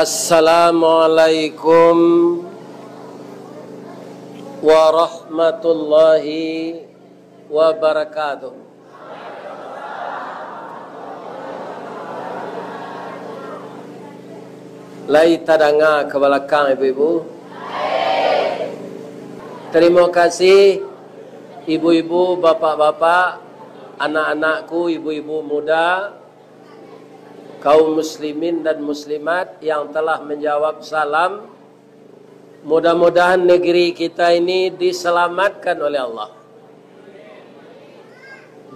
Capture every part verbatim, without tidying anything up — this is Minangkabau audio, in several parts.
Assalamualaikum warahmatullahi wabarakatuh. Lai tadanga ka balakang, ibu-ibu? Tarimo kasih, ibu-ibu, bapak-bapak, anak-anakku, ibu-ibu muda, kaum muslimin dan muslimat yang telah menjawab salam. Mudah-mudahan negeri kita ini diselamatkan oleh Allah.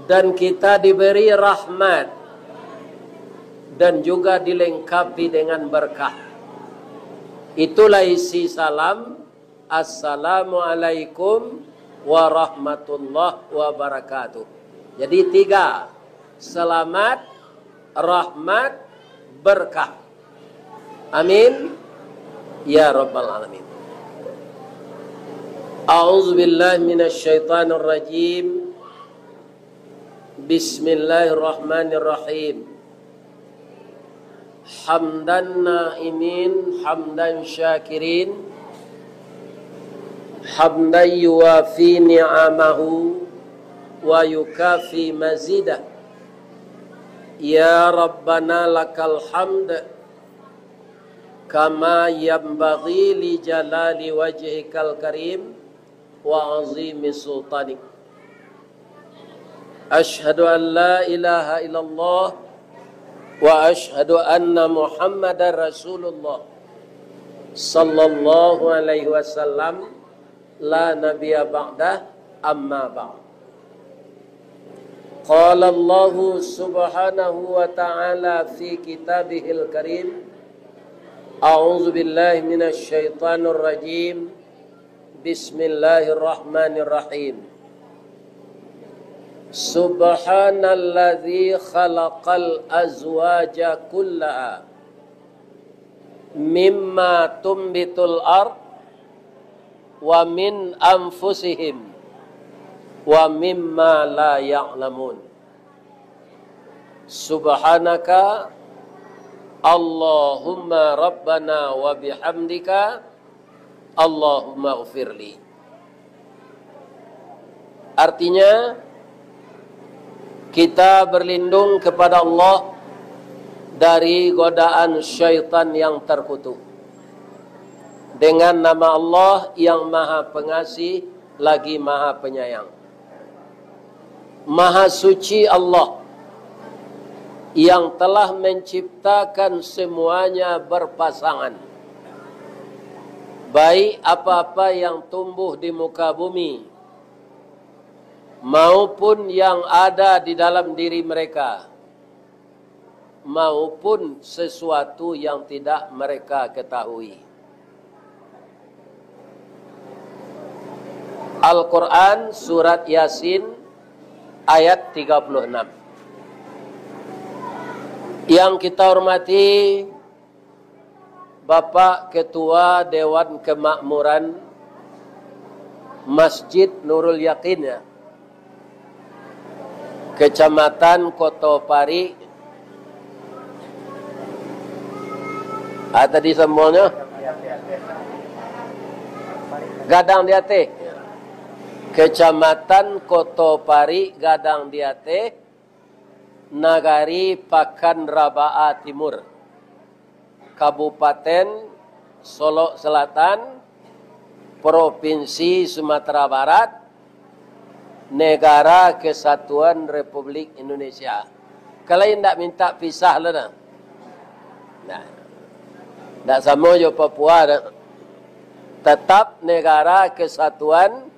Dan kita diberi rahmat dan juga dilengkapi dengan berkah. Itulah isi salam, "Assalamualaikum warahmatullahi wabarakatuh." Jadi tiga, selamat, rahmat, berkah. Amin ya rabbal alamin. A'udzubillahi minasyaitonirrajim. Bismillahirrahmanirrahim. Hamdan na'imin, hamdan syakirin, hamdan yuwafi ni'amahu wa yukafi mazidah. Ya Rabbana lakal hamd, kama yanbaghi li jalali wajhikal karim wa azimi sultanik. Asyhadu an la ilaha illallah wa asyhadu anna Muhammadar Rasulullah sallallahu alaihi wasallam, la nabiyya ba'dah, amma ba'd. Qala Allahu subhanahu wa ta'ala fi kitabihil karim, a'udzu billahi minasy syaithanir rajim. Bismillahirrahmanirrahim. Subhanalladzi khalaqal azwaja kullaha mimma tumbitul ard wa min anfusihim wa mimma la ya'lamun. Subhanaka Allahumma Rabbana wa bihamdika, Allahumma ghfirli. Artinya, kita berlindung kepada Allah dari godaan syaitan yang terkutuk. Dengan nama Allah yang Maha Pengasih, lagi Maha Penyayang. Maha Suci Allah yang telah menciptakan semuanya berpasangan, baik apa-apa yang tumbuh di muka bumi, maupun yang ada di dalam diri mereka, maupun sesuatu yang tidak mereka ketahui. Al-Quran, Surat Yasin, ayat tiga puluh enam. Yang kita hormati Bapak Ketua Dewan Kemakmuran Masjid Nurul Yakin, ya, Kecamatan Koto Parik, ah, tadi semuanya, Gadang di Ateh. Kecamatan Koto Parik, Gadang di Ateh, Nagari Pakan Rabaa Timur, Kabupaten Solok Selatan, Provinsi Sumatera Barat, Negara Kesatuan Republik Indonesia. Kalau indak minta pisah lah, nah. Nah, ndak samo jo Papua, dah. Tetap Negara Kesatuan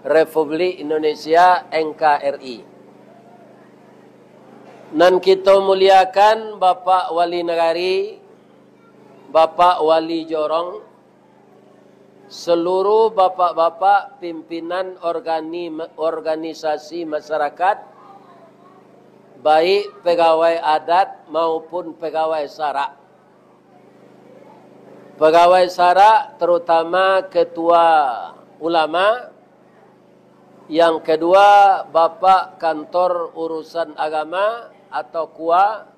Republik Indonesia, N K R I. Nan kito muliakan Bapak Wali Nagari, Bapak Wali Jorong, seluruh bapak-bapak pimpinan organi-, organisasi masyarakat, baik pegawai adat maupun pegawai sarak. Pegawai sarak, terutama ketua ulama, yang kedua, bapak kantor urusan agama atau kua,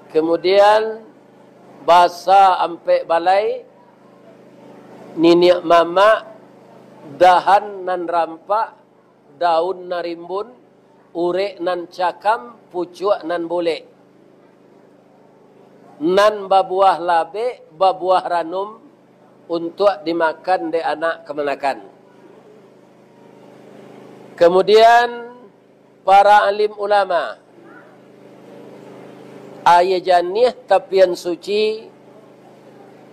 kemudian Basa ampek balai, niniak mamak, dahan nan rampak, daun nan rimbun, urek nan cakam, pucuak nan bulek, nan babuah labek, babuah ranum, untuak dimakan dek anak kamanakan. Kemudian, para alim ulama, aia janiah tapian suci,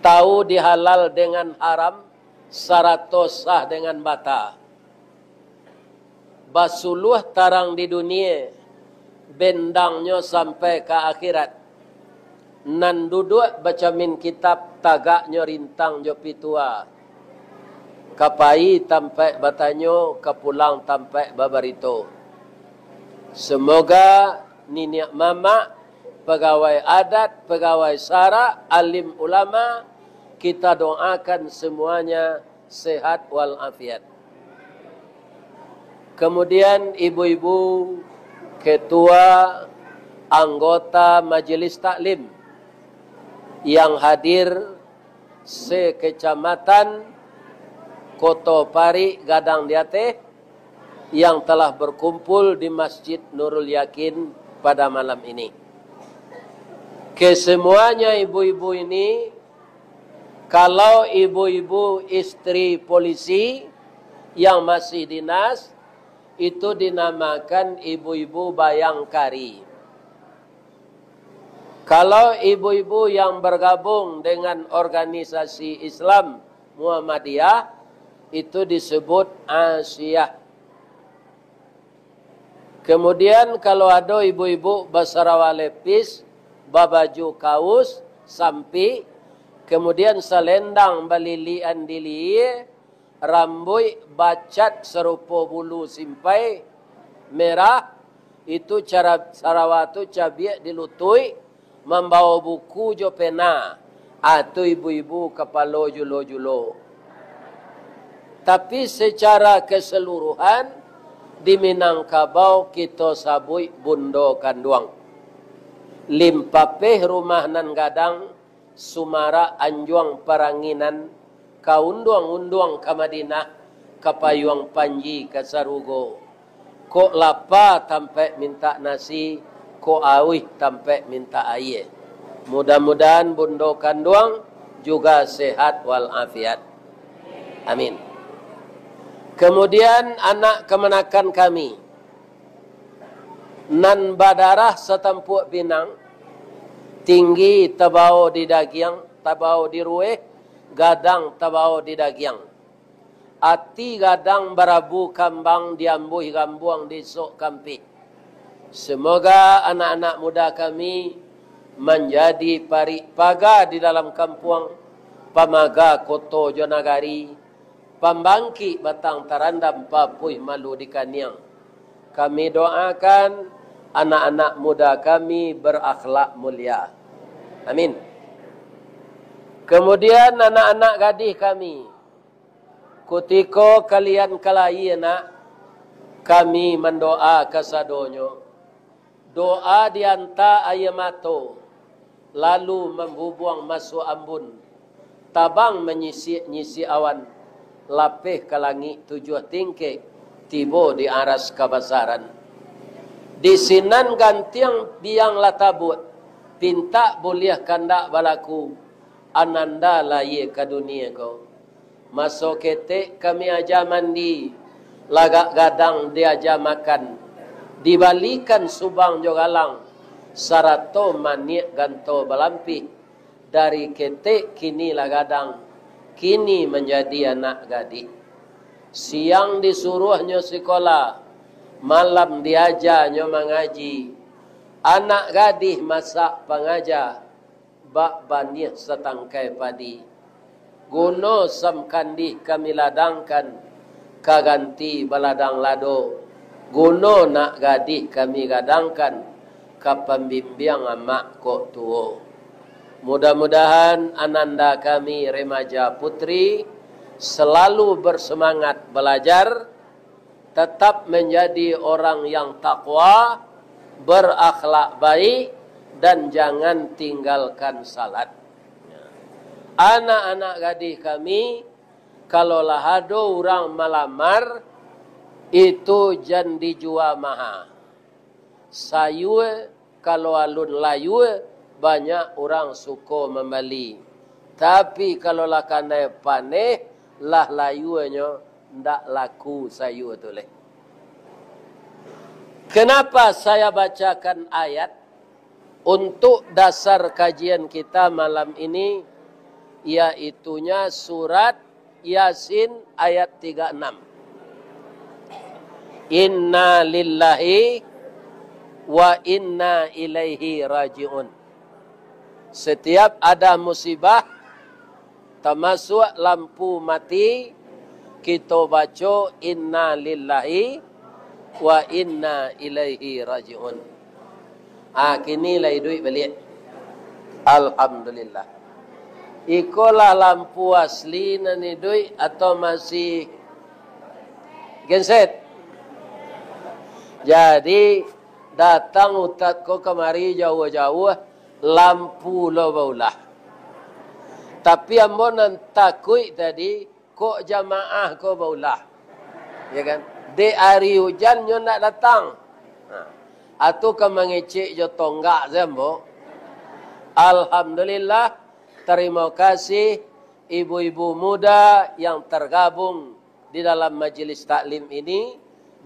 tahu dihalal dengan haram, sarato sah dengan bata. Basuluah tarang di dunie, bendangnyo sampai ka akhirat. Nan duduak bacamin kitab, tagaknyo rintang jo pitua. Ka pai tampaik batanyo, ka pulang tampaik babarito. Semoga niniak mamak, pegawai adat, pegawai sara, alim ulama, kita doakan semuanya sehat walafiat. Kemudian ibu-ibu ketua anggota majelis taklim yang hadir sekecamatan Koto Parik Gadang di Ateh yang telah berkumpul di Masjid Nurul Yakin pada malam ini. Kesemuanya ibu-ibu ini, kalau ibu-ibu istri polisi yang masih dinas, itu dinamakan ibu-ibu bayangkari. Kalau ibu-ibu yang bergabung dengan organisasi Islam Muhammadiyah, itu disebut asiyah. Kemudian, kalau ado ibu-ibu basarawa lepis, babaju kaus, sampik, kemudian salendang balilian di lihia, rambuik bacat sarupo bulu simpai merah, itu cara sarawa tu cabiak di lutuik, mambawo buku jo pena, ah, tu ibu-ibu kapalo julo-julo. Tapi secara keseluruhan, di Minangkabau kito sabuik bundo kanduang. Limpapeh rumah nan gadang, sumarak anjuang paranginan, ka unduang-unduang ka Madinah, ka payuang panji ka sarugo. Kok lapa tampek mintak nasi, kok auih tampek mintak aia. Mudah-mudahan bundo kanduang juga sehat walafiat. Amin. Kemudian anak kamanakan kami, nan badarah satampuak pinang, tinggi tabao di dagiang, tabao di rueh, gadang tabao di dagiang. Ati gadang barabu kambang, diambuih gambuang di sok kampik. Semoga anak-anak muda kami manjadi parik paga di dalam kampuang, pamaga koto jo nagari, pambangkik batang tarandam, papuih malu di kaniang. Kami doakan anak-anak muda kami berakhlak mulia. Amin. Kemudian anak-anak gadih kami, kutiko kalian ka lahia nak, kami mandoa kasadonyo. Doa dianta aia mato, lalu mambubuang masuak ambun, tabang manyisik-nyisik awan, lapeh ka langik tujuah tingkek, tibo di aras kabasaran. Di sinan gantiang biang lah tabuak, pintak buliah kandak balaku, ananda lahia ka dunia ko. Maso ketek kami aja mandi, lagak gadang diaja makan, dibalikan subang jo galang, sarato maniak ganto balampih. Dari ketek kini lah gadang, kini manjadi anak gadih. Siang disuruahnyo sikola, malam diajanyo mangaji. Anak gadih masak pangaja, bak baniah satangkai padi. Guno sam kandih kami ladangkan, ka ganti baladang lado. Guno nak gadih kami gadangkan, ka pambimbiang amak kok tuo. Mudah-mudahan ananda kami remaja putri selalu bersemangat belajar, tetap menjadi orang yang takwa, berakhlak baik, dan jangan tinggalkan salat. Anak-anak gadih kami, kalau lah ado urang malamar, itu jan dijua maha. Sayua, kalau alun layua, banyak urang suko mambali. Tapi, kalau lah kanai paneh, lah layuanyo, ndak laku sayua tu leh. Kenapa saya bacakan ayat untuk dasar kajian kita malam ini, yaitunya surat Yasin ayat tiga enam. Inna lillahi wa inna ilaihi raji'un. Setiap ada musibah, tamasuak lampu mati, kito baco, "Inna lillahi wa inna ilaihi raji'un." Ah, kini lah iduik baliak. Alhamdulillah. Ikolah lampu asli nan iduik atau masih genset? Jadi, datang ustad ko kamari jauah-jauah, lampu lo baulah. Tapi ambo nan takuik tadi, kok jamaah ko baulah. Ya kan? Dek ari ujan nyo ndak datang. Nah, atu ka mangecek jo tonggak se ambo. Alhamdulillah, tarimo kasih ibu-ibu muda yang tergabung di dalam majelis taklim ini,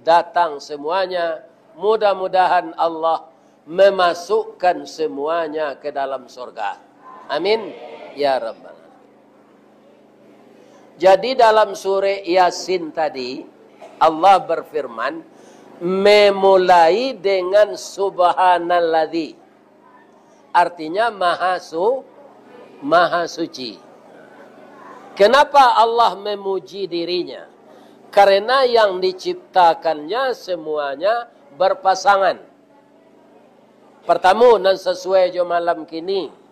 datang semuanya. Mudah-mudahan Allah memasukkan semuanya ke dalam surga. Amin. Ya Rabbal Alamin. Jadi, dalam surah Yasin tadi, Allah berfirman, memulai dengan Subhanalladzi. Artinya, Maha Su-, Maha Suci. Kenapa Allah memuji dirinya? Karena yang diciptakannya semuanya berpasangan. Partamo, nan sasuai jo malam kini.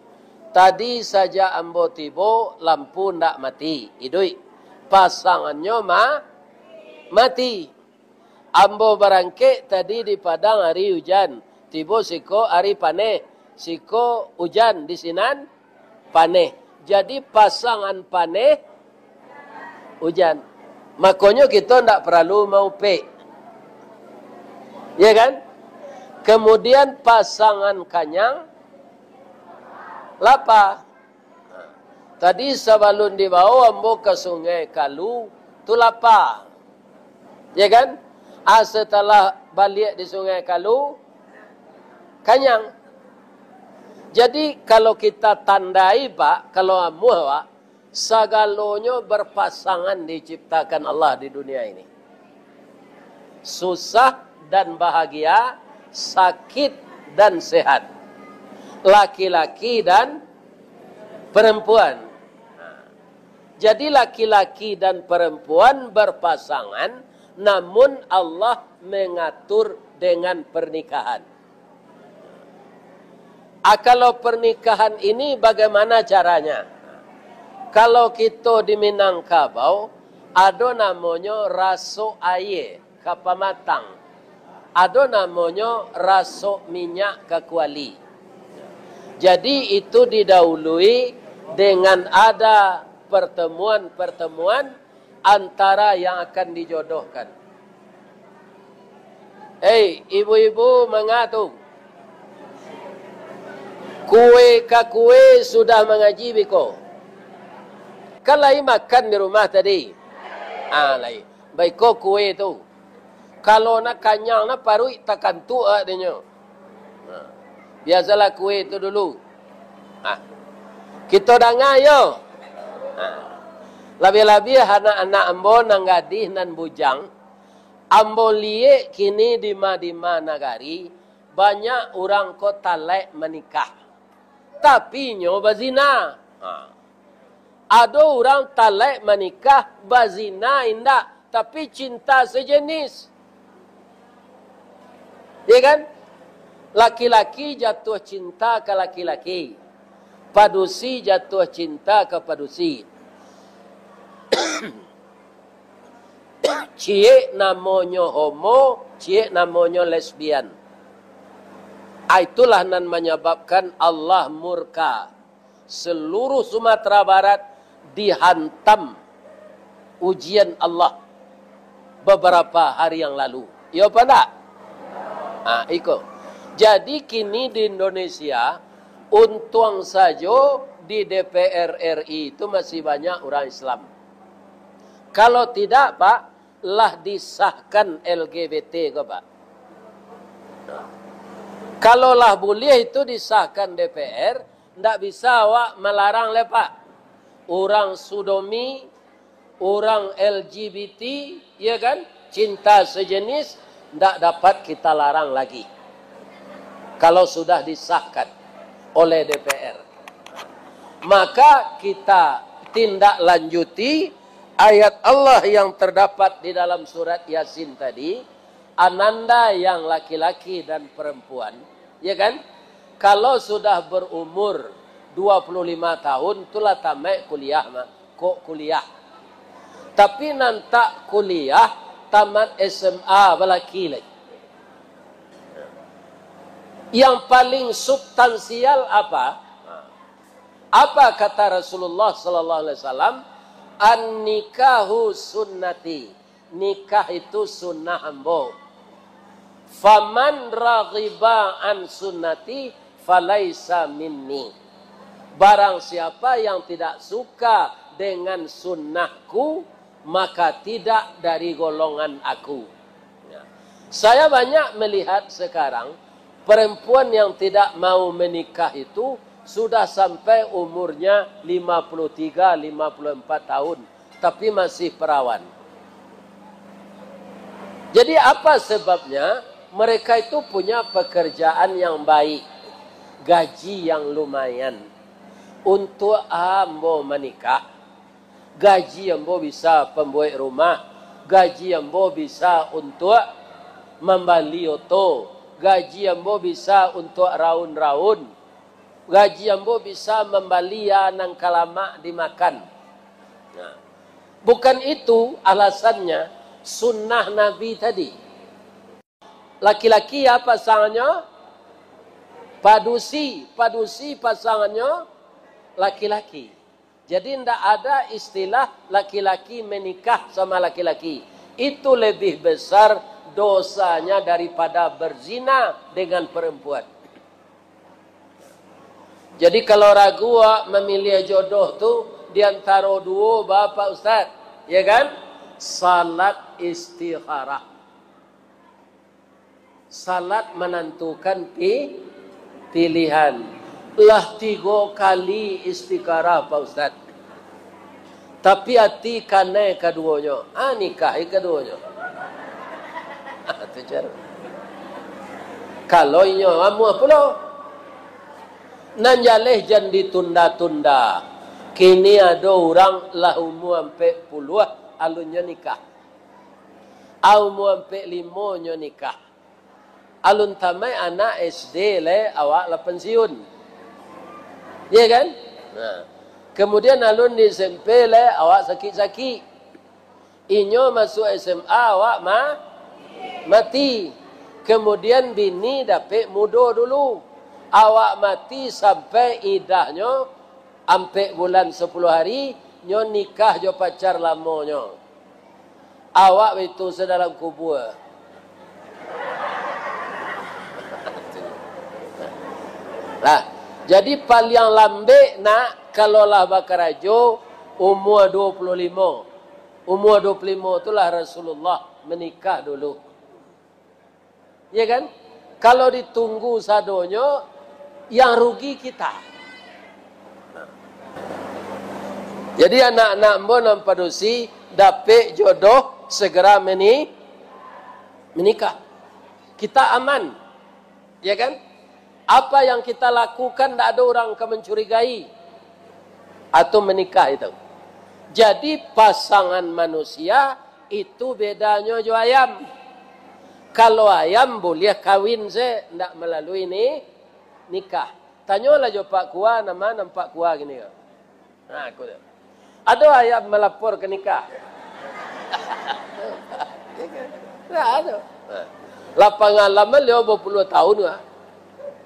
Tadi sajak ambo tibo, lampu ndak mati, iduik. Pasangannyo ma-, mati. Ambo barangkek tadi di Padang ari ujan, tibo siko ari paneh, siko ujan, di sinan paneh. Jadi, pasangan paneh, ujan. Makonyo, kito ndak paralu maupek. Ya kan? Kemudian, pasangan kanyang, lapa. Tadi sabalun dibawo ambo ka Sungai Kalu, tu lapa. Ya kan? Ah, setelah baliak di Sungai Kalu, kanyang. Jadi, kalau kita tandai, Pak, kalau amuah, Pak, sagalonyo berpasangan diciptakan Allah di dunia ini. Susah dan bahagia, sakit dan sehat, laki-laki dan perempuan. Jadi, laki-laki dan perempuan berpasangan, namun Allah mengatur dengan pernikahan. Ah, kalau pernikahan ini bagaimana caranya? Kalau kito di Minangkabau, ado namonyo rasok aia ka pamatang. Ado namonyo rasok minyak ka kuali. Jadi, itu didahului dengan ada pertemuan-pertemuan antara yang akan dijodohkan. Hei, ibu-ibu manga tu, kue ka kue sudah mangaji biko? Kan lai makan di rumah tadi? Ah, lai. Baiko kue tu. Kalau nak kanyang, nak paruik takantuk agaknyo. Nah, biasalah kue tu dulu. Nah, kito danga yo. Nah, labiah-labiah anak-anak ambo nan gadih, nan bujang, ambo liek kini di ma-di ma nagari, banyak urang ko talaik manikah, tapi inyo bazina. Ha. Ado urang talaik manikah, bazina indak, tapi cinta sejenis. Ya kan? Laki-laki jatuah cinta ka laki-laki, padusi jatuah cinta ka padusi. Ciek namonyo homo, ciek namonyo lesbian. Ah, itulah nan manyababkan Allah murka. Seluruh Sumatera Barat dihantam ujian Allah beberapa hari yang lalu. Iyo apa ndak? Ah, iko. Jadi kini di Indonesia, untuang sajo di D P R R I itu masih banyak urang Islam. Kalau tidak, Pak, lah disahkan L G B T ko, Pak. Kalau lah buliah itu disahkan D P R, ndak bisa awak malarang lai, Pak. Urang sodomi, urang L G B T, ya kan, cinta sejenis, ndak dapat kita larang lagi. Kalau sudah disahkan oleh D P R, maka kita tindak lanjuti ayat Allah yang terdapat di dalam surat Yasin tadi, ananda yang laki-laki dan perempuan, ya kan? Kalau sudah berumur dua puluh lima tahun, tu lah tamaik kuliah mah. Kok kuliah? Tapi nan tak kuliah, tamat S M A balaki lai. Yang paling substansial apa? Apa kata Rasulullah sallallahu alaihi wasallam? "An-nikahu sunnati." Nikah itu sunnah ambo. "Faman raghiba an sunnati falaisa minni." Barang siapa yang tidak suka dengan sunnahku, maka tidak dari golongan aku. Ya. Saya banyak melihat sekarang, perempuan yang tidak mau menikah itu sudah sampai umurnya lima puluh tiga, lima puluh empat tahun, tapi masih perawan. Jadi apa sebabnya? Mereka itu punya pekerjaan yang baik, gaji yang lumayan. Untuak ambo manikah, gaji ambo bisa pambuek rumah, gaji ambo bisa untuak mambali oto, gaji ambo bisa untuak raun-raun, gaji ambo bisa mambali a nan ka lamak dimakan. Nah, bukan itu alasannyo, sunnah Nabi tadi. Laki-laki a pasangannyo? Padusi, padusi pasangannyo laki-laki. Jadi, ndak ada istilah laki-laki menikah sama laki-laki. Itu lebih besar dosanya daripada berzina dengan perempuan. Jadi, kalau ragu awak mamiliah jodoh tu, di antaro duo, ba, Pak Ustaz, ya kan? Salat istikharah. Salat manantukan pi-, pilihan. Lah tigo kali istikharah, Pak Ustaz. Tapi ati kanai kaduonyo. Ah, nikahi kaduonyo. Tu cara. Kalau inyo amuah pulo. Nan jaleh jan ditunda-tunda. Kini ado urang lah umua ampek puluah, alunnyo nikah. Umua ampek limo nyo nikah. Alun tamaik anak S D lai, awak lah pensiun. Iya kan? Nah. Kemudian alun di S M P lai, awak sakik-sakik. Inyo masuak S M A, awak ma-, mati. Kemudian bini dapek mudo dulu. Awak mati sampai idahnyo ampek bulan sapuluah hari, nyo nikah jo pacar lamonyo. Awak baitu sadalam kubua. Lah, jadi paliang lambek nak, kalau lah bakarajo, umua duo puluah limo. Umua duo puluah limo tu lah Rasulullah manikah dulu. Ya kan? Kalau ditunggu sadonyo, yang rugi kita. Jadi anak-anak ambo nan padusi dapek jodoh, segera meni-, menikah. Kita aman. Ya kan? Apa yang kita lakukan, ndak ado urang ka mancurigai. Atau menikah itu. Jadi, pasangan manusia itu bedanyo jo ayam. Kalau ayam buliah kawin se, ndak malalui ni, nikah. Tanyolah jo Pak Kua, nama nan Pak Kua kini ko. Nah, aku tu. Ado ayam malapor ka nikah? Ndak ado. Nah. Lah pangalaman limo puluah tahun, Pak.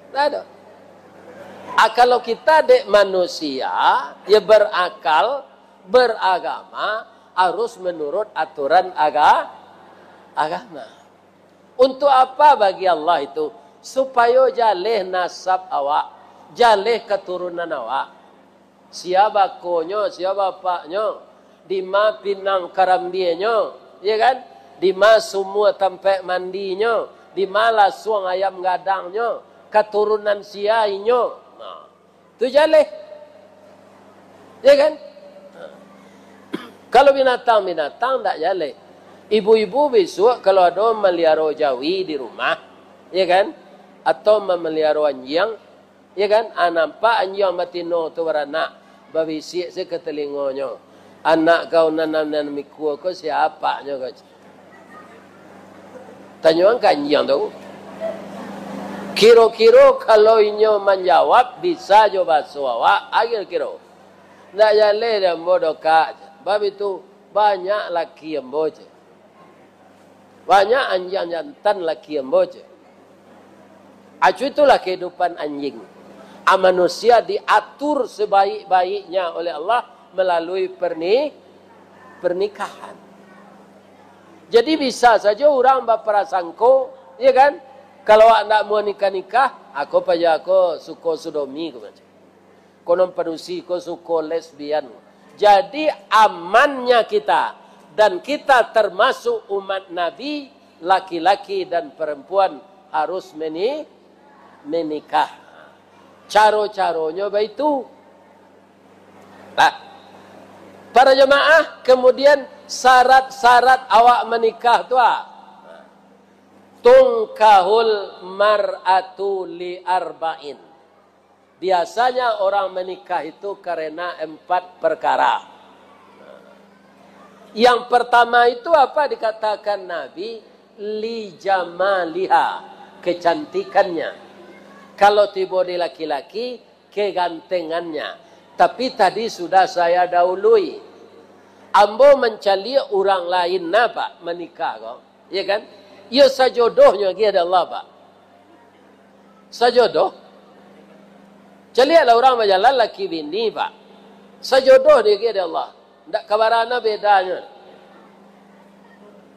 Ndak ado. Ah, kalau kita dek manusia, ya berakal, beragama, harus menurut aturan aga-, agama. Untuk apa bagi Allah itu? Supayo jaleh nasab awak, jaleh katurunan awak. Sia bakonyo, sia bapaknyo, dima pinang karambienyo, ya kan? Dima sumua tampaik mandinyo, dima lasuang ayam gadangnyo, katurunan sia inyo. Nah, tu jaleh. Ya kan? Kalau binatang-binatang, ndak jaleh. Ibu-ibu bisuak kalau ado maliaro jawi di rumah, ya kan? Atau mamaliaro anjiang, ya kan? Ah, nampak anjiang batino tu baranak, babisiak se ka talingonyo, "Anak kau nan, nan, nan mikua ko sia apaknyo ko?" Tanyoan ka anjiang tu. Kiro-kiro kalau inyo manjawab bisa jo baso awak, ah, kiro-kiro. Ndak jaleh dek ambo doh, Kak. Bab itu, banyak laki ambo, ceh. Banyak anjiang jantan laki ambo, ceh. Acu itulah kehidupan anjing. A, manusia diatur sebaik-baiknya oleh Allah melalui perni-, pernikahan. Jadi bisa saja urang baprasangko, ya kan? Kalau awak ndak mau nikah-nikah, ako paja ko suko sodomi, ko macam. Konon padusi ko suko lesbian. Jadi amannya kita, dan kita termasuk umat Nabi, laki-laki dan perempuan harus meni-, menikah. Caro-caronyo baitu. Nah, para jemaah, kemudian syarat-syarat awak menikah tu, ah. Tungkahul mar'atu li arba'in. Biasanya orang menikah itu karena empat perkara. Yang pertama itu apa dikatakan Nabi? Li jamaliha, kecantikannya. Kalau tibo di laki-laki, kegantengannya. Tapi tadi sudah saya dahului. Ambo mancaliak urang lain nah, Pak, manikah ko. Ya kan? Iyo sajodohnyo lagi dek Allah, Pak. Sajodoh. Caliaklah urang bajalan laki bini, Pak. Sajodoh lagi dek Allah. Ndak kabarana bedanyo.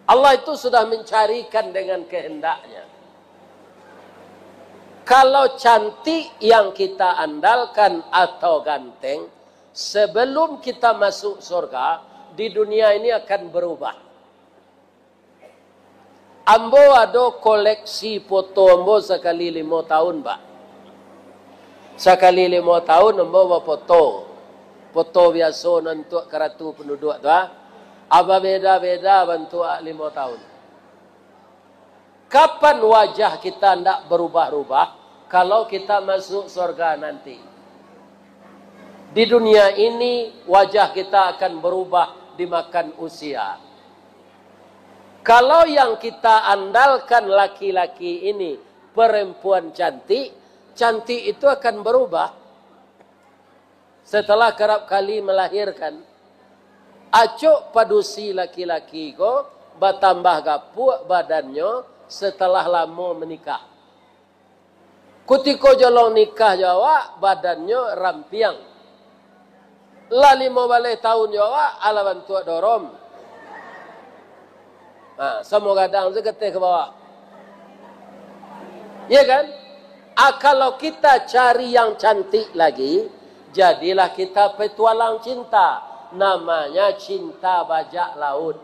Allah itu sudah mencarikan dengan kehendaknya. Kalau cantik yang kita andalkan atau ganteng, sebelum kita masuk surga, di dunia ini akan berubah. Ambo ado koleksi foto ambo sakali limo tahun, Pak. Sakali limo tahun ambo bafoto. Foto biaso nan untuak karatu penduduk tu, ah. Babeda-beda bantuak limo tahun. Kapan wajah kita ndak berubah-ubah? Kalau kita masuk surga nanti. Di dunia ini, wajah kita akan berubah dimakan usia. Kalau yang kita andalkan laki-laki ini perempuan cantik, cantik itu akan berubah. Setelah kerap kali melahirkan, acok padusi laki-laki ko batambah gapuak badannyo setelah lamo menikah. Kutiko jolong nikah jo awak, badannyo rampiang. Lah limo baleh tahun jo awak, alah bantuak dorom. Ha, samo gadang sagateh ka bawah. Ya kan? Ah, kalau kita cari yang cantik lagi, jadilah kita petualang cinta. Namanya cinta bajak laut.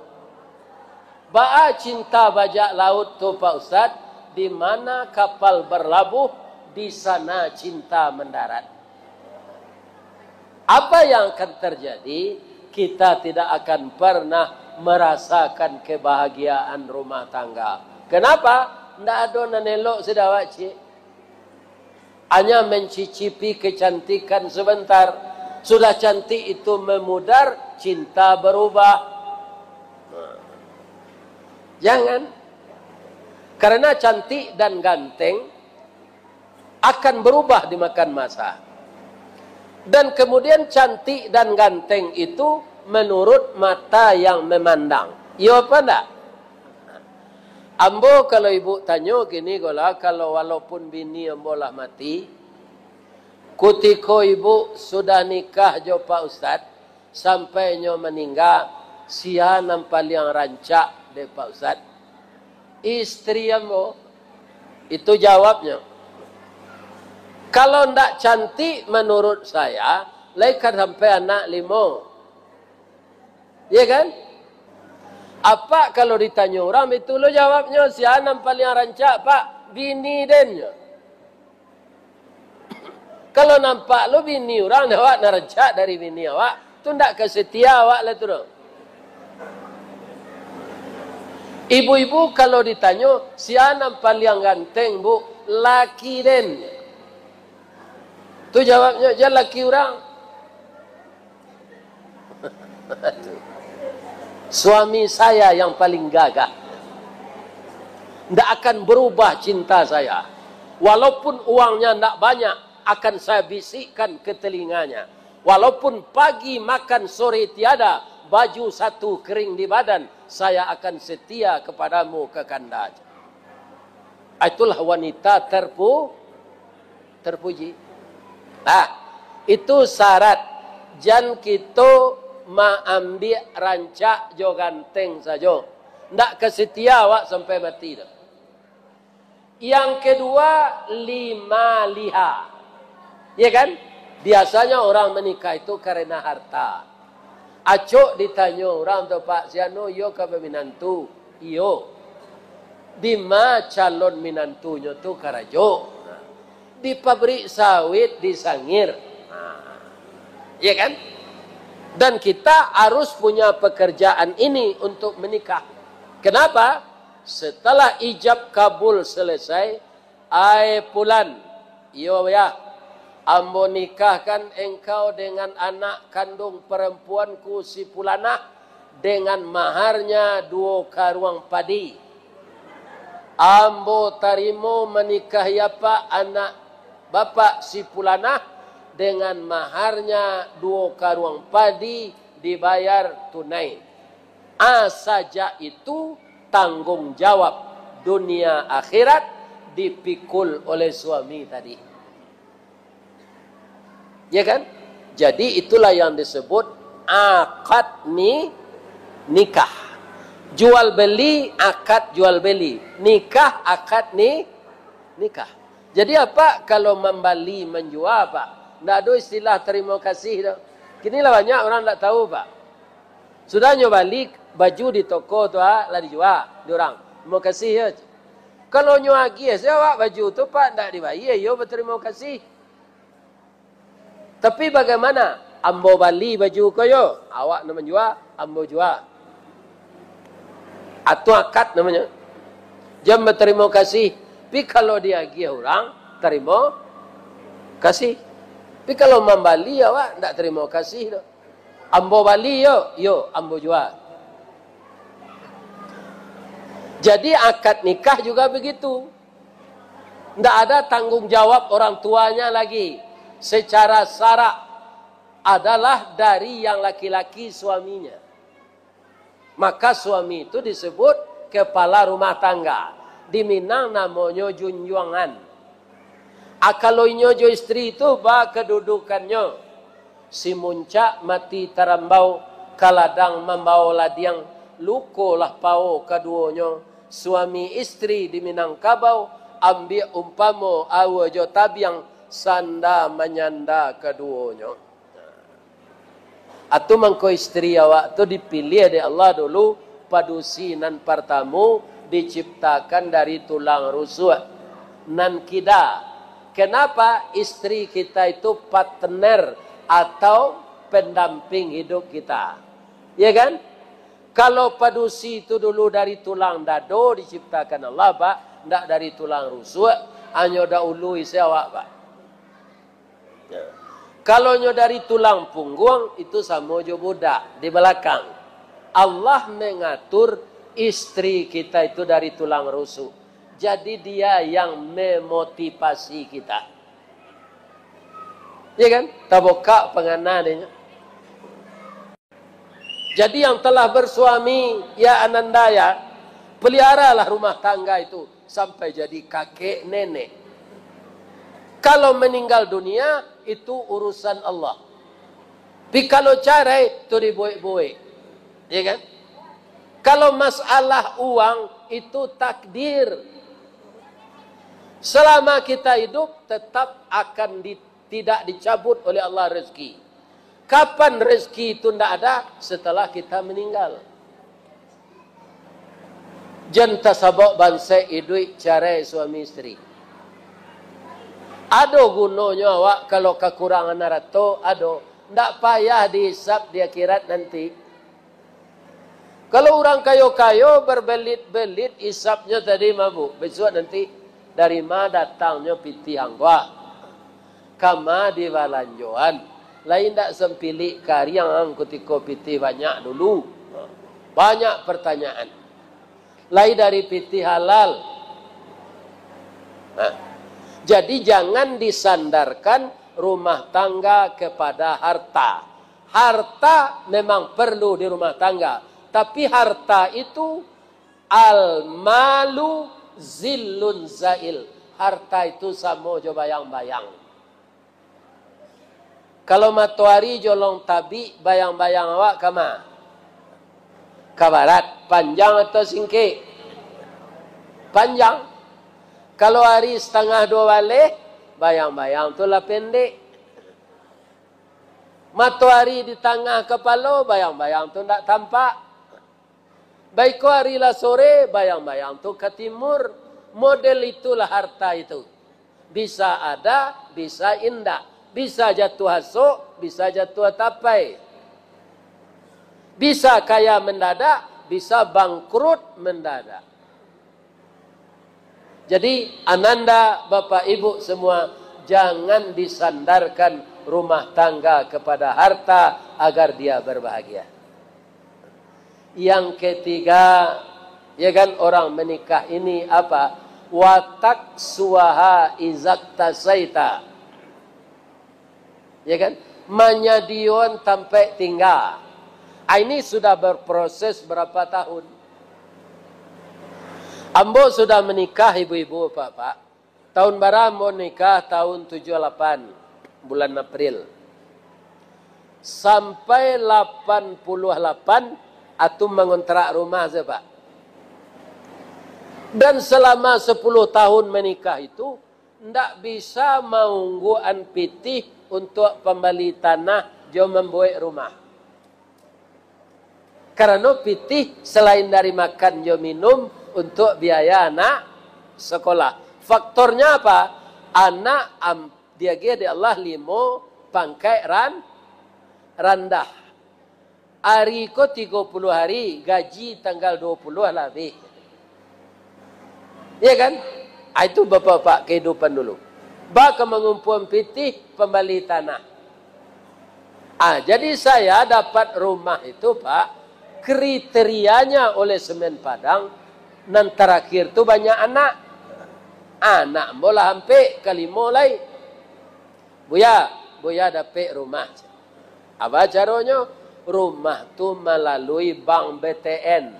Baa cinta bajak laut tu, Pak Ustaz? Di mana kapal berlabuh, di sana cinta mendarat. Apa yang akan terjadi? Kita tidak akan pernah merasakan kebahagiaan rumah tangga. Kenapa? Ndak ado nan elok sudah awak, cik. Hanya mencicipi kecantikan sebentar. Sudah cantik itu memudar, cinta berubah. Jangan. Karena cantik dan ganteng akan berubah dimakan masa. Dan kemudian cantik dan ganteng itu menurut mata yang memandang. Iyo apa ndak? Ambo kalau ibu tanyo kini ko lah, kalau walaupun bini ambo lah mati, Kutiko ibu sudah nikah jo Pak Ustad, sampai nyo maningga, sia nan paliang rancak dek Pak Ustad? Istri ambo. Itu jawabnyo. Kalau ndak cantik menurut saya, lai ka sampai anak limo. Iya kan? Apak kalau ditanyo urang, itu lo jawabnyo, sia nan paliang rancak, Pak? Bini den, nyo. Kalau nampak lo bini urang, awak nan rancak dari bini awak, tu ndak ka setia awak lah tu doh. Ibu-ibu kalau ditanyo, sia nan paliang ganteng, Bu? Laki den. Tu jawabnyo, jan laki urang. Suami saya yang paling gagah. Ndak akan berubah cinta saya. Walaupun uangnya ndak banyak, akan saya bisikkan ke telinganya. Walaupun pagi makan sore tiada, baju satu kering di badan, saya akan setia kepadamu, Kakanda. Itulah wanita terpu-, terpuji. Nah, itu syarat. Jan kito maambiak rancak jo ganteng sajo. Ndak ka setia awak sampai mati doh. Yang kedua, lima liha. Ya kan? Biasanya orang menikah itu karena harta. Acok ditanyo urang tu, "Pak, si anu iyo ka baminantu?" "Iyo." "Dima calon minantunyo tu karajo?" "Di pabrik sawit di Sangir." Nah, iya kan? Dan kita harus punya pekerjaan ini untuk menikah. Kenapa? Setelah ijab kabul selesai, "Ai Pulan," "Iyo, Yah." "Ambo nikahkan engkau dengan anak kandung perempuanku si Pulanah, dengan maharnya duo karuang padi. Ambo tarimo manikahi apak anak bapak si Pulanah, dengan maharnya duo karuang padi dibayar tunai." Ah, sajak itu tanggung jawab dunia akhirat dipikul oleh suami tadi. Ya kan? Jadi itulah yang disebut akad ni-, nikah. Jual beli, akad jual beli. Nikah, akad ni-, nikah. Jadi apak kalau mambali, manjua, Pak, ndak ado istilah tarimo kasih tu. Kini lah banyak urang ndak tahu, Pak. Sudah nyo bali baju di toko tu, ah, lah dijua dek urang. Tarimo kasih yo. Kalau nyo agiah se awak baju tu, Pak, ndak dibayia, iyo batarimo kasih. Tapi bagaimana? Ambo bali baju ko yo, awak nan manjua, ambo jua. Atu akad namonyo. Jan batarimo kasih. Tapi kalau diagiah urang, tarimo kasih. Tapi kalau mambali awak, ndak tarimo kasih doh. Ambo bali yo, yo, ambo jua. Jadi akad nikah juga begitu. Ndak ada tanggung jawab orang tuanya lagi. Secara syarak adalah dari yang laki-laki suaminya. Maka suami itu disebut kepala rumah tangga. Di Minang namonyo junjuangan. Ah, kalau inyo jo istri tu ba kadudukannyo. Si muncak mati tarambau, ka ladang mambao ladiang, luko lah pao kaduonyo. Suami istri di Minangkabau, ambiak umpamo aua jo tabiang, sanda manyanda kaduonyo. Atu mangko istri awak tu dipiliah dek Allah dulu, padusi nan partamu diciptakan dari tulang rusuk. Nan kida, kenapa istri kita itu partner atau pendamping hidup kita? Ya kan? Kalau padusi itu dulu dari tulang dado diciptakan Allah, Pak, ndak dari tulang rusuk, hanyo dahului se awak, Pak. Ya. Kalau nyo dari tulang pungguang, itu samo jo budak di balakang. Allah mengatur istri kita itu dari tulang rusuk. Jadi dia yang memotivasi kita. Ya kan? Tabukak pangana dia. Jadi yang telah bersuami, ya Ananda ya, peliharalah rumah tangga itu sampai jadi kakek nenek. Kalau meninggal dunia, itu urusan Allah. Tapi kalau carai, tu dibuek-buek. Ya kan? Kalau masalah uang, itu takdir. Selama kita hidup, tetap akan di-, tidak dicabut oleh Allah rezeki. Kapan rezeki itu ndak ada? Setelah kita meninggal. Jan tasabok bansaik iduik carai suami isteri. Ado gunonyo awak kalau kakurangan harato, ado. Ndak payah dihisap di akhirat nanti. Kalau urang kayo-kayo berbelit-belit hisapnyo tadi, mabuk. Bisuak nanti, dari ma datangnyo pitih angguak? Kama dibalanjoan? Lai ndak sampilik kariang kutiko pitih banyak dulu? Banyak pertanyaan. Lai dari pitih halal? Nah, jadi jangan disandarkan rumah tangga kepada harta. Harta memang perlu di rumah tangga, tapi harta itu al-malu zillun zail. Harta itu samo jo bayang-bayang. Kalau matoari jolong tabik, bayang-bayang awak kama? Ka barat. Panjang atau singkek? Panjang. Kalau ari satangah duo baleh, bayang-bayang tu lah pendek. Matoari di tangah kapalo, bayang-bayang tu ndak tampak. Baiko ari lah sore, bayang-bayang tu ka timur. Model itulah harta itu. Bisa ada, bisa indak. Bisa jatuah asok, bisa jatuah tapai. Bisa kaya mendadak, bisa bangkrut mendadak. Jadi, ananda, bapak ibu semua, jangan disandarkan rumah tangga kepada harta agar dia berbahagia. Yang ketiga, ya kan, orang menikah ini apa? Watak suaha izak tasaita. Ya kan? Manyadion tampek tingga. Ah, ini sudah berproses berapa tahun. Ambo sudah menikah, ibu-ibu, bapak-bapak. Tahun bara ambo nikah? Tahun tujuah lapan, bulan April. Sampai lapan puluah lapan, Atum mangontrak rumah sajo, Pak. Dan selama sepuluh tahun menikah itu, ndak bisa maungguan pitih untuak pambali tanah jo mambuek rumah. Karano pitih salain dari makan jo minum, untuak biaya anak sekolah. Faktornya apa? Anak am-, diagiah dek Allah limo pangkaik ran-, randah. Ari ko tigo puluah ari, gaji tanggal duo puluah lah abih. Ya kan? Ah, itu bapak-bapak kehidupan dulu. Ba ka mangumpuan pitih pambali tanah. Ah, jadi saya dapat rumah itu, Pak, kriterianya oleh Semen Padang, nan terakhir tu banyak anak. Anak ambo lah ampek, kalimo lai. Buya, Buya dapek rumah. Apa caronyo? Rumah tu malalui bank B T N.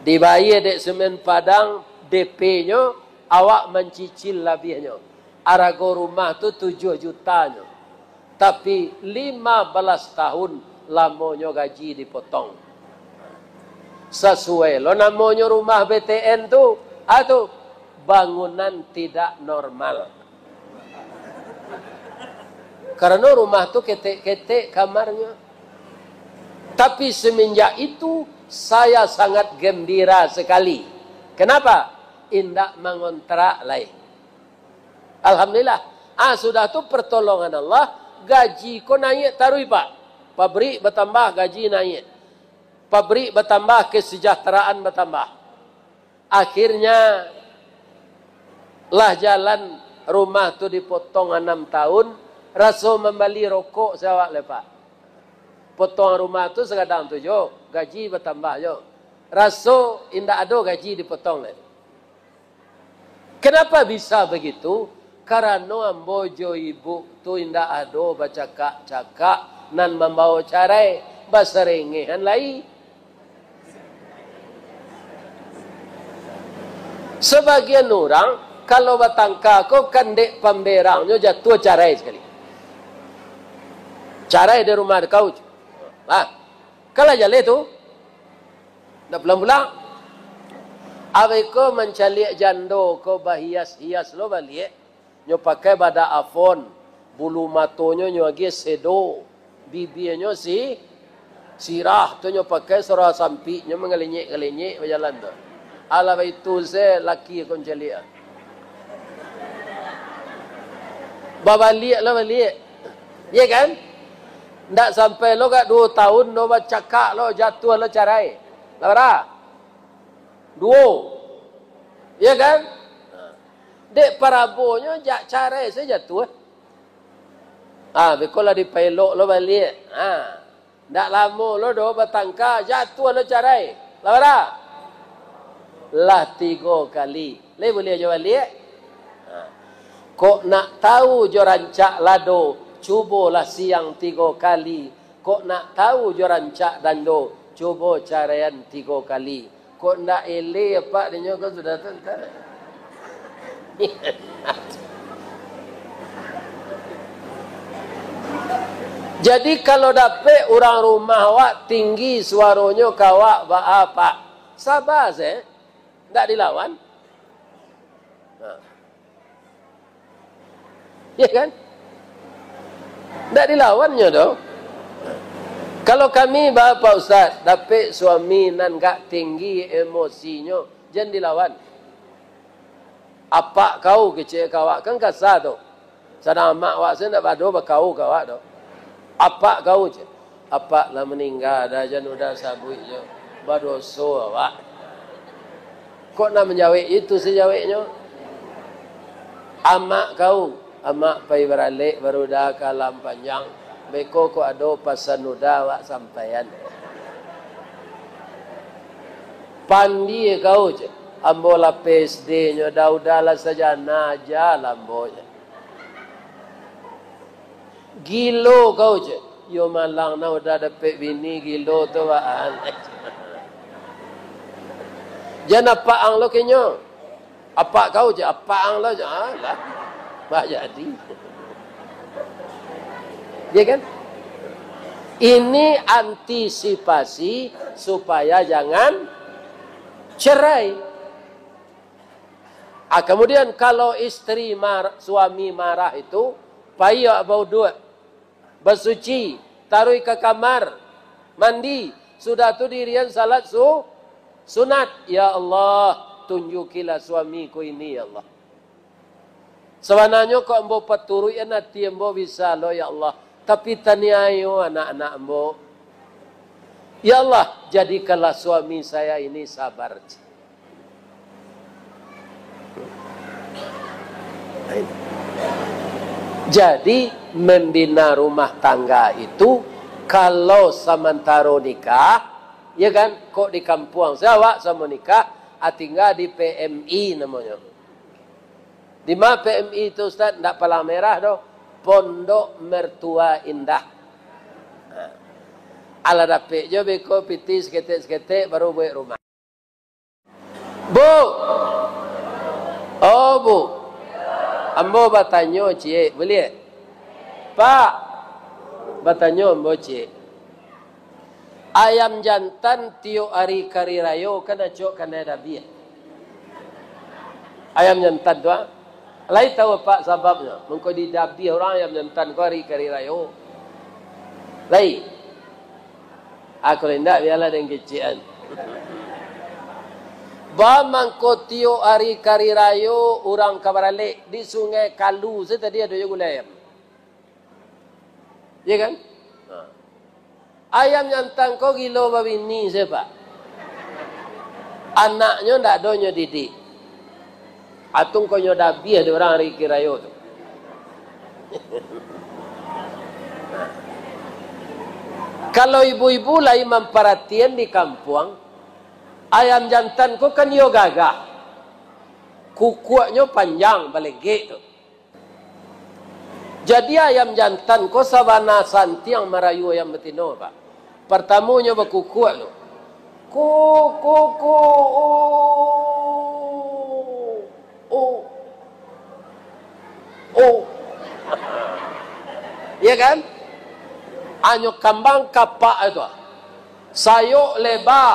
Dibayie dek Semen Padang D P-nyo, awak mancicil labiahnyo. Arago rumah tu tujuah jutanyo. Tapi, lima balas tahun lamonyo gaji dipotong. Sasuai lo namonyo rumah B T N tu, ah tu, bangunan tidak normal. Karano rumah tu ketek-ketek kamarnyo. Tapi semenjak itu, saya sangat gembira sekali. Kenapa? Indak mangontrak lai. Alhamdulillah. Ah, sudah tu pertolongan Allah, gaji ko naiak taruih, Pak. Pabrik batambah, gaji naiak. Pabrik batambah, kesejahteraan batambah. Akhirnya, lah jalan rumah tu dipotong anam tahun, raso mambali rokok se awak lai, Pak. Potongan rumah tu sagadang tu jo, gaji batambah jo. Raso indak ado gaji dipotong lai. Kenapa bisa begitu? Karano ambo jo ibu tu indak ado bacakak-cakak nan mambawa carai, basarengehan lai. Sabagian urang Kalau batangka ko kan dek pamberangnyo jatuah, carai sakali. Carai di rumah kau. Ah, kalah jaleh tu. Ndak pulang-pulang. Abih ko mancaliak jando ko bahias-hias lo baliak. Nyo pakai badak afon, bulu matonyo nyo agiah sedo, bibianyo si, sirah tu nyo pakai sarawa sampik, nyo mangalenyek-ngalenyek bajalan tu. Alah baitu se laki ko mancaliak. Babaliak lah baliak. Iya kan? Ndak sampai lo gak duo tahun lo bacakak lo, jatuah lo carai. Lah bara? Duo. Iya kan? Dek parabonyo jak carai sajo jatuah. Ah, beko lah dipaelok lo baliak. Ah. Ndak lamo lo doh batangka, jatuah lo carai. Lah bara? Lah tigo kali. Lai buliah jo baliak? Ha. Kok nak tahu jo rancak lado, cubolah siang tigo kali. Kok nak tahu jo rancak dando, cubo caraian tigo kali. Kok ndak eleh apak dinyo ko sudah tu, entah. Jadi, kalau dapek urang rumah awak tinggi suaronyo ka awak, baa, Pak? Saba se, ndak dilawan. Nah. Ya kan? Ndak dilawannyo doh. Kalau kami, ba, Pak Ustaz, dapek suami nan gak tinggi emosinyo, jan dilawan. Apak kau kecek ka awak, kan kasa tu. Sadang amak awak se ndak bado bakau ka awak tu. Apak kau, cek. Apak lah maningga, dah jan udah sabuik jo. Badoso awak. Kok nak manjawek itu sajaweknyo? Amak kau, amak pai baralek baru dah ka alam panjang. Beko kok ado pasan udah awak sampaian. Pandie kau, cek. Ambo lah P S D nyo, dah udah lah sajana aja lah ambo, cek. Gilo kau, cek. Yo malang nah udah dapek bini, gilo tu baan. Jan apak ang lo kenyo. Apak kau, cek, apak ang lo, cek. Ah, lah. Bah jadi. Ya kan? Ini antisipasi supaya jangan cerai. Ah, kemudian kalau istri mar-, suami marah itu, pai awak bauduak, basuci, taruih ka kamar, mandi, sudah tu dirian salat su-, sunat. Ya Allah, tunjukilah suamiku ini, ya Allah. Sabananyo kok ambo paturuikan ati ambo bisa lo, ya Allah, tapi taniayo anak-anak ambo. Ya Allah, jadikanlah suami saya ini sabar. Jadi, membina rumah tangga itu, kalau samantaro nikah, ya kan, kok di kampuang se awak samo nikah, ah, tingga di P M I namonyo. Di ma P M I tu, Ustaz? Ndak Palang Merah doh, Pondok Mertua Indah. Nah. Alah dapek jo beko pitih saketek-saketek baru buek rumah. Bu! Oh, Bu! Ambo batanyo ciek, buliah? Pak! Batanyo ambo ciek. Ayam jantan tiok ari kari rayo kan acok kanai dabiah. Ayam jantan tu, ah. Lai tahu apak sababnyo? Mangko didabiah urang ayam jantan ko ari kari rayo. Lai. Aku indak, bialah den kecekan. Ba mangko tiok ari kari rayo urang ka baralek di Sungai Kalu se tadi ado jo gulai ayam. Ya kan? Ha. Ayam jantan ko gilo babini se, Pak. Anaknyo ndak ado nyo didik. Atau ko nyo dabiah di urang ari kari rayo tu. Kalau ibu-ibu lai mamparatian di kampuang, ayam jantan ko kan iyo gagah. Kukuaknyo panjang, balegek tu. Jadi ayam jantan ko sabana santiang marayu ayam batino, Pak. Partamonyo bakukuak tu. Ku, ku, ku, u, u. Kan? Anyo kambang kapak itu. Sayok leba,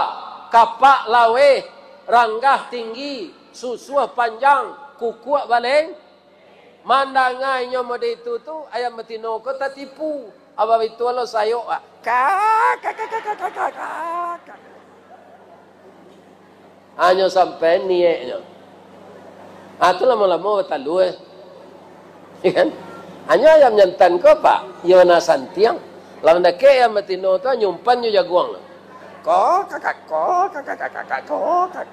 kapak laweh, ranggah tinggi, susuah panjang, kukuak baleng. Mandanga inyo mode itu tu, ayam batino ko tatipu. Abah itu lo sayok, ah. Kak, kak, kak, kak, kak, kak, kak, kak. Hanyo sampai nieknyo. Ah, tu lamo-lamo batalua, eh. Ya kan? Hanyo ayam jantan ko, Pak, iyo na santiang. Lah mandakek ayam batino tu, hanyo umpan jo jaguang. Ko, kakak, ko, kakak, kakak, ko, kakak.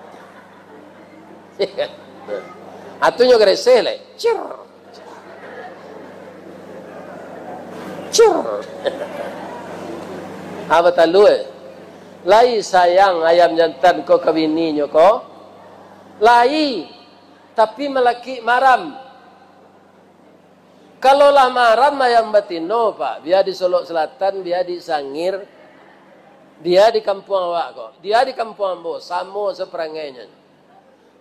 Ya kan? Ah, tu nyo gareseh lai. Cir. Cir. Ah, batalua. Lai sayang ayam jantan ko ka bininyo ko? Lai, tapi malakik maram. Kalau lah maram ayam batino, Pak, bia di Solok Selatan, bia di Sangir, bia di kampuang awak ko, bia di kampuang ambo, samo saparangainyo.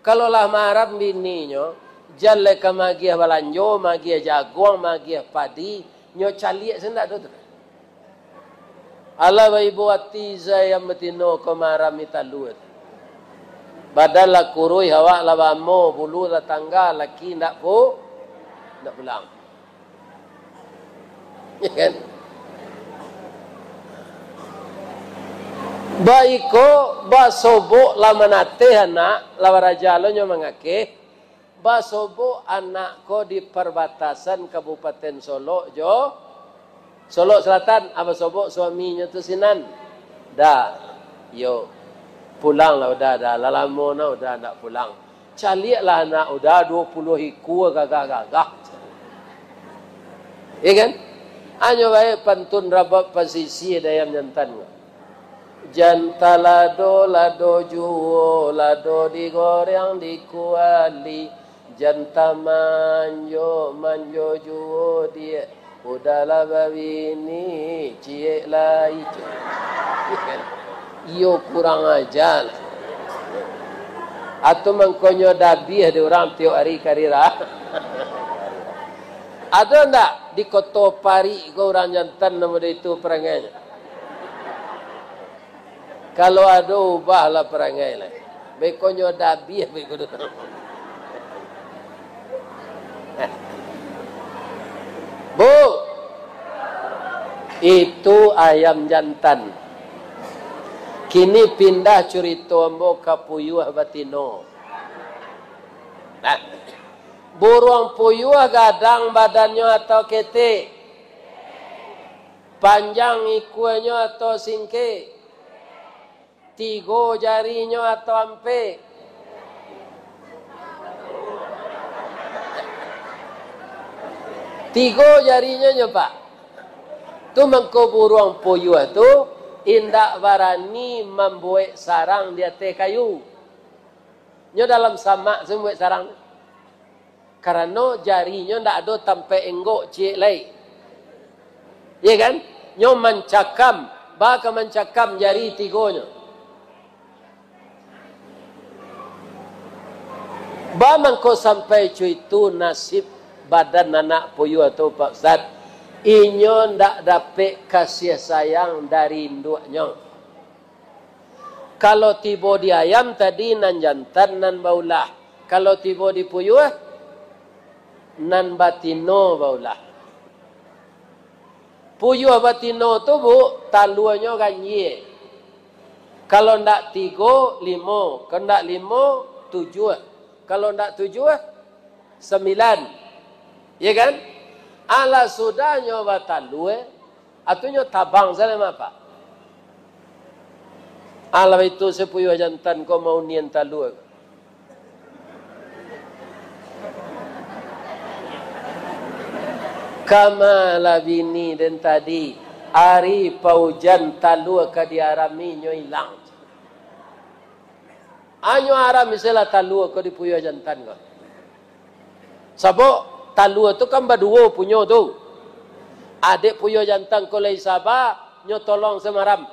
Kalau lah maram bininyo, jan lai ka magiah balanjo, magiah jaguang, magiah padi, nyo caliak se ndak doh tu. Alah baibo ati se ayam batino ko maram di talua tu. Badan lah kuruih, awak lah bamo, bulu lah tangga, laki ndak pu-, ndak pulang. Ya kan? Baiko, basobok lah manateh anak, lah baraja lo nyo mangakeh, basobok anak ko di parbatasan Kabupaten Solok jo Solok Selatan, ah, basobok suaminyo tu sinan. Da, yo, pulang lah Uda, Da, lah lamo nah Uda ndak pulang. Caliaklah anak Uda duo puluah ikua gagah-gagah. Ya kan? Hanyo bae pantun rabab pasisia di ayam jantan ko. Jan talado, lado juo, lado digoreng di kuali. Jan tamanjo, manjo juo diak. Uda lah babini, ciek lai. Iyo kurang aja lah. Atau mangkonyo dabiah di urang tiok ari karira. Ado ndak di Koto Parik ko urang jantan namo itu parangainyo? Kalau ado, ubahlah parangai lah. Beko nyo dabiah beko tu. Bu, itu ayam jantan. Kini pindah curito ambo ka puyuah batino. Nah, buruang puyuah gadang badannyo atau ketek? Panjang ikuanyo atau singkek? Tigo jarinyo atau ampek? Tigo jarinyo nyo, Pak. Tu mangko buruang puyuah tu indak barani mambuek sarang di ateh kayu. Nyo dalam samak se mambuek sarang. Karano jarinyo ndak ado tampek enggok ciek lai. Iya kan? Nyo mancakam, ba ka mancakam jari tigonyo. Ba mangko sampai co itu nasib badan anak puyuah tu, Pak Ustaz. Inyo ndak dapek kasih sayang dari induaknyo. Kalau tibo di ayam tadi, nan jantan nan baulah. Kalau tibo di puyuah, nan batino baulah. Puyuah batino tu, Bu, taluanyo ganjie. Kalau ndak tigo, limo. Kalau ndak limo, tujuah. Kalau ndak tujuah, sambilan. Iya kan? Alah sudah nyo batalua, atunyo tabang sajo mah, Pak. Alah itu si puyuah jantan ko maunian talua. Kama lah bini den tadi, ari paujan talua ka diarami nyo ilang. Anyo aram istilah talua ko di puyuah jantan ko. Sabab talua tu kan baduo punyo tu. Adek puyuah jantan ko lai saba, nyo tolong samaram.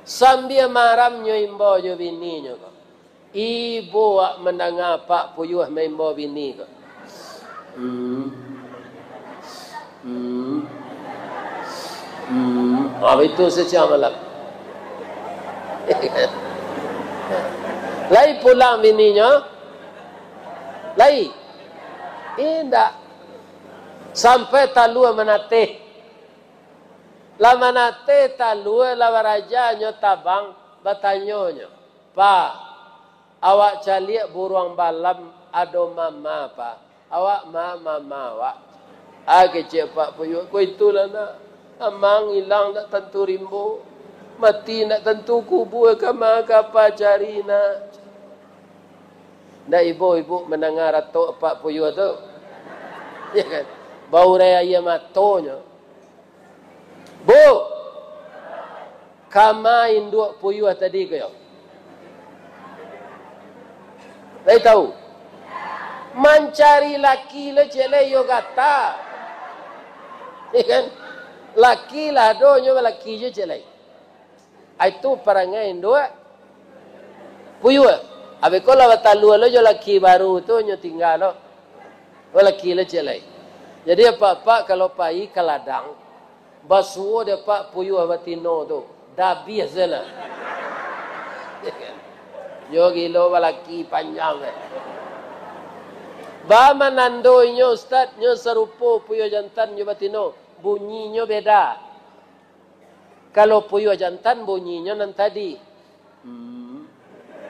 Sambia maram nyo imbau jo bininyo ko. Ibo wak mandanga pak puyuah maimbau bini ko. Hmm. Hmm. Hmm. Ah, itu setiap malam. Lai pulang bininyo? Lai? Indak. Sampai talua manateh. Lah manateh talua, lah baraja nyo tabang, batanyo nyo, "Pa, awak caliak buruang balam ado mama, Pa? Awak ma mama awak?" Ah, kecek Pak Puyuah, "Ko itulah, Nak. Amang ilang ndak tantu rimbo, mati ndak tantu kubua, ka ma ka Pa cari, Nak?" Ndak ibo ibu mandanga ratok Pak Puyuah tu? Ya kan? Baurai aia matonyo. "Bu, kama induak Puyuah tadi ko yo?" Lai tahu? Mancari laki lo cek lai yo gata. Ya kan? Laki lah ado nyo balaki jo cek lai. Itu parangai induak Puyuah. Abih ko lah batalua lo jo laki baru tu nyo tingga lo. Balaki lo cek lai. Jadi apak-apak kalau pai ka ladang, basuo dek Pak Puyuah batino tu, dabih se lah. Nyo gilo balaki panjang, eh. Ba manando inyo, Ustaz, nyo sarupo Puyuah jantan jo batino, bunyinyo beda. Kalau Puyuah jantan bunyinyo nan tadi. Hmm,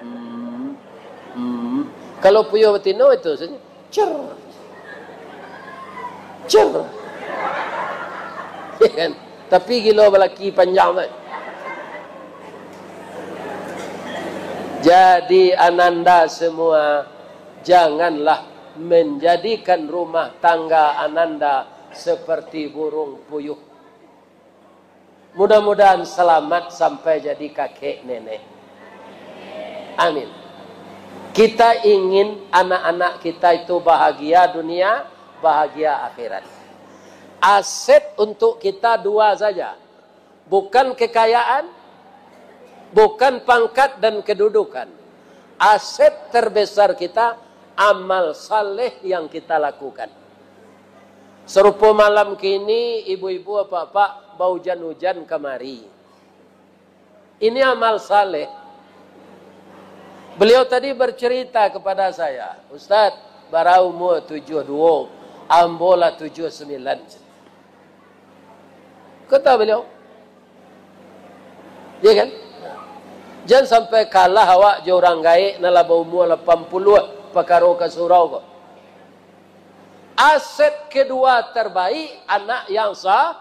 hmm, hmm. Kalau Puyuah batino itu saja. Cer. Cer. Ya kan? Tapi gilo balaki panjang tu. Jadi ananda semua, janganlah menjadikan rumah tangga ananda seperti burung puyuh. Mudah-mudahan selamat sampai jadi kakek nenek. Amin. Kita ingin anak-anak kita itu bahagia dunia, bahagia akhirat. Aset untuk kita dua saja. Bukan kekayaan, bukan pangkat dan kedudukan. Aset terbesar kita, amal saleh yang kita lakukan. Sarupo malam kini, ibu-ibu, apak-apak, baujan-ujan kamari. Ini amal saleh. Beliau tadi bercerita kepada saya, "Ustaz, bara umur tujuh duo, ambo lah tujuh sambilan." Kata beliau. Ya kan? Jan sampai kalah awak jo urang gaek nan lah baumua lapan puluah pakaro ka surau ko. Aset kedua terbaik, anak yang sa-,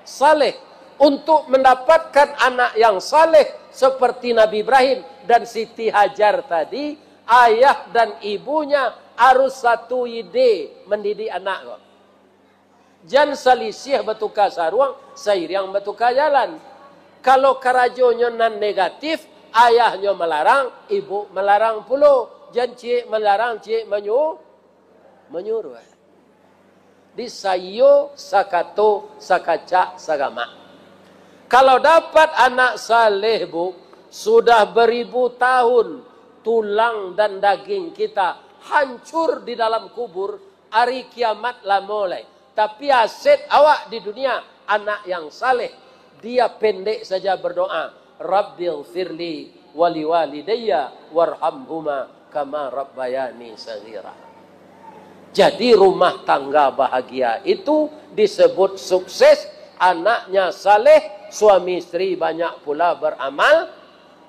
saleh. Untuk mendapatkan anak yang saleh seperti Nabi Ibrahim dan Siti Hajar tadi, ayah dan ibunya harus satu ide mendidik anak ko. Jan salisih batuka saruang, sairiang batuka jalan. Kalau karajonyo nan negatif, ayahnyo malarang, ibu malarang pulo. Jan ciek malarang, ciek manyu-, manyuruah. Di saiyo sakato, sakacak, sagamak. Kalau dapat anak saleh, Bu, sudah beribu tahun tulang dan daging kita hancur di dalam kubur, ari kiamat lamo lai. Tapi aset awak di dunia, anak yang saleh. Dia pendek saja berdoa, "Rabbighfirli waliwalidayya warhamhuma kama rabbayani shaghira." Jadi rumah tangga bahagia itu disebut sukses, anaknya saleh, suami istri banyak pula beramal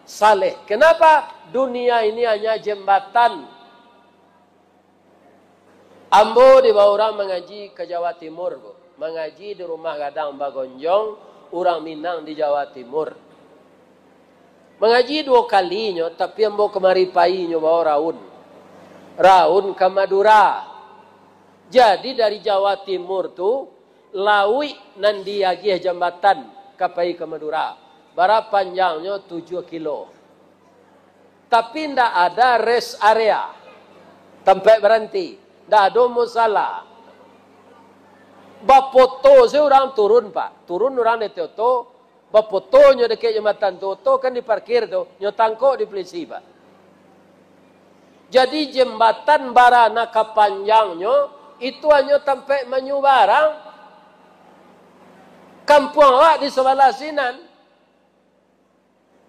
saleh. Kenapa? Dunia ini hanya jembatan. Ambo dibawa urang mangaji ka Jawa Timur, Bu. Mangaji di rumah gadang bagonjong, urang Minang di Jawa Timur. Mangaji duo kalinyo, tapi ambo kamari pai nyo bawa raun. Raun ka Madura. Jadi dari Jawa Timur tu, lauik nan diagiah jambatan ka pai ka Madura. Bara panjangnyo? Tujuah kilo. Tapi ndak ada rest area, tampek baranti. Ndak ado musala. Bapoto se urang turun, Pak. Turun urang dari oto, bapoto nyo dakek jambatan tu, oto kan diparkir tu, nyo tangkok di polisi, Pak. Jadi, jambatan bara nan kapanjangnyo, itu hanyo tampek manyubarang. Kampuang awak di sabalah sinan.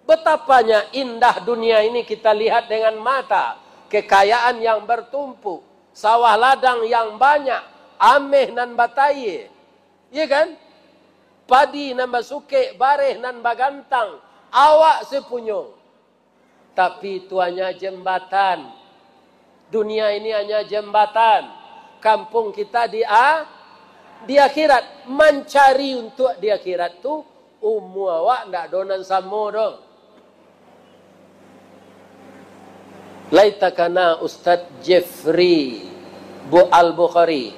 Betapanya indah dunia ini kita lihat dengan mata, kekayaan yang bertumpuk, sawah ladang yang banyak, ameh nan batayie, iya kan? Padi nan basukek, bareh nan bagantang, awak sapunyo. Tapi itu hanya jembatan. Dunia ini hanya jembatan. Kampung kita di a-, di akhirat. Mancari untuk di akhirat tu, umua awak ndak ado nan samo doh. Lai takana Ustaz Jeffrey Bu-, Al-Bukhari.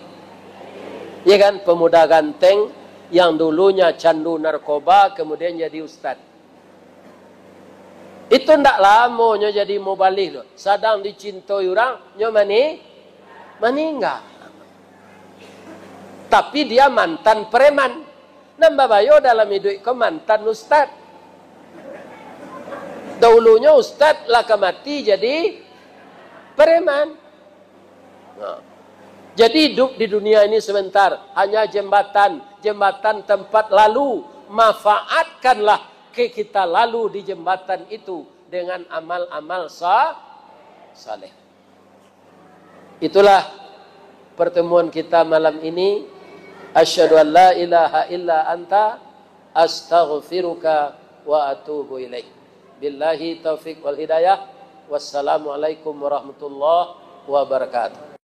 Ya kan, pemuda ganteng yang dulunya candu narkoba, kemudian jadi ustaz. Itu ndak lamo nyo jadi mubalih tu. Sadang dicintoi urang, nyo mani-, maningga. Tapi dia mantan preman. Nan babayo dalam iduik ko mantan ustad. Dahulunyo ustad lah ka mati jadi preman. Nah. Jadi hidup di dunia ini sebentar, hanya jembatan, jembatan tempat lalu. Manfaatkanlah ke kita lalu di jembatan itu dengan amal-amal sa-, saleh. Itulah pertemuan kita malam ini. Asyhadu an la ilaha illa anta, astaghfiruka wa atubu ilaik. Billahi taufik wal hidayah. Wassalamualaikum warahmatullahi wabarakatuh.